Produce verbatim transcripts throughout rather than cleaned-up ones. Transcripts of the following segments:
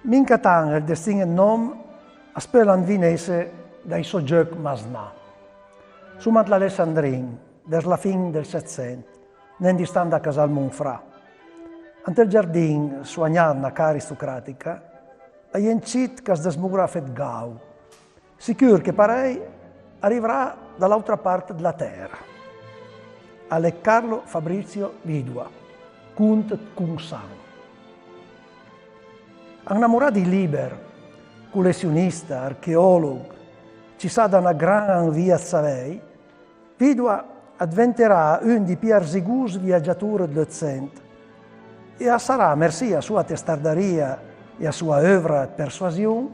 Mincatant ël destin ëd n'òm as peul andevinesse dai sò gieuch masnà. Soma ant l'Alessandrin, vërs la fin dël Setsent, nen distant da Casalmonfrà. Ant ël giardin, soagnà ëd na ca aristocratica, a-i é un cit ch'as dësmora fët gau, sicur che parèj a rivrà da l'àutra part dla tèra. A l'é Carlo Fabrizio Vidua, cont ëd Consan. Anamorà di lìber, colessionista, archeòlog, cissà da na gran anvìa ëd savèj, Vidua a dventerà un dij pì arzigoss viagiator ëd l'Eutsent, e a sarà mersì a soa testardarìa e a soa euvra ëd persoasion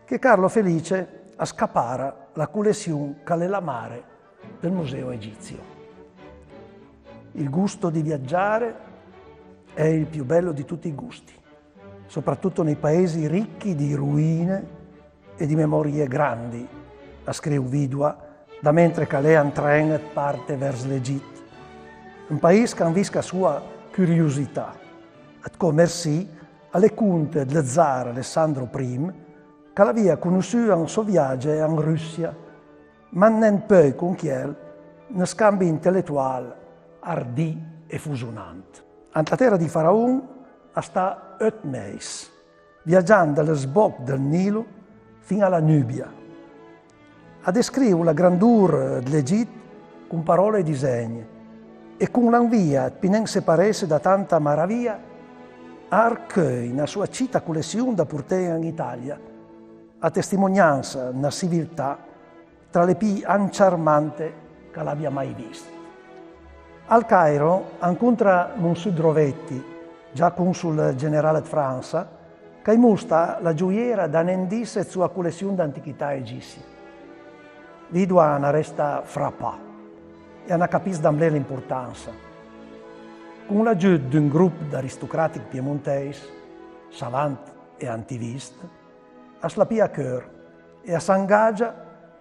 che Carlo Felice as capara la colession ch'a l'é la mare del Museo Egizio. Il gusto di viaggiare è il più bello di tutti i gusti, soprattutto nei paesi ricchi di ruine e di memorie grandi, a scriv Vidua, da mentre ch'a l'é an tren ëd parte vërs l'Egit. Un pais ch'a anvisca a soa curiosità, ëd cò mersì a le conte dlë zar Alessandro Prim, ch'a l'avìa conossù an sò viage an Russia, ma nen peui con chiel në scambi inteletual ardì e fusonant. Ant la tèra dij faraon a sta eut mèis, viagiant da lë sbòch dël Nilo fin a la Nubia. A descriv la grandor dl'Egit con paròle e disegn, e con l'anvìa ëd pì nen separesse da tanta maravìa, a archeuj na soa cita colession da porté an Italia, a testimoniansa ëd na civiltà tra le pì anciarmante ch'a l'abia mai vist. Al Cairo a ancontra Monsiur Drovetti, già consol general ëd Fransa, ch'a-j mosta la gioiera da nen disse ëd soa colession d'antichità egissie. Vidua a na resta frapà e a na capiss da mlé l'importansa. Con l'agiut d'un grop d'aristocratich piemontèis, savant e antivist, as la pìa a cheur e a s'angagia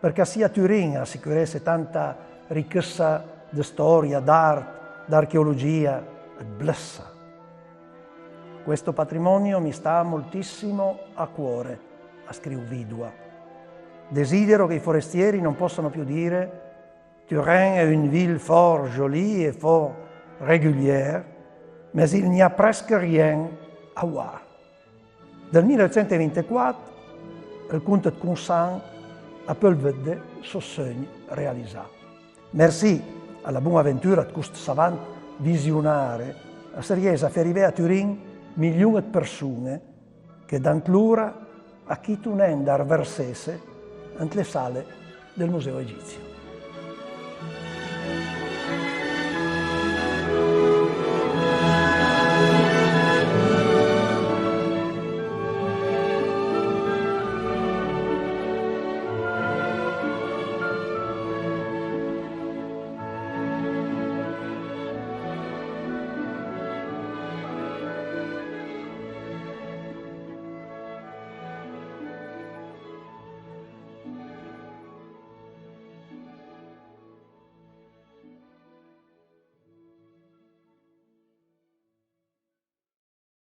për ch'a sia Turin a assicuresse tanta richëssa dë stòria, d'art, d'archeologia, ëd blëssa. "Questo patrimonio mi sta moltissimo a cuore", a scriv Vidua. "Desidero che i forestieri non possano più dire: Turin è une ville fort jolie et fort régulière, mais il n'y a presque rien à voir." Dël mil eut cent e vintequat, ël cont ëd Consan a peul vëdde sò seugn realisà. Mersì a la bon-a aventura ëd cost savant visionare, as riess a fé rivé a Turin milion ëd përson-e che d'antlora a chito nen d'arvërsesse ant le sale dël Museo Egizio.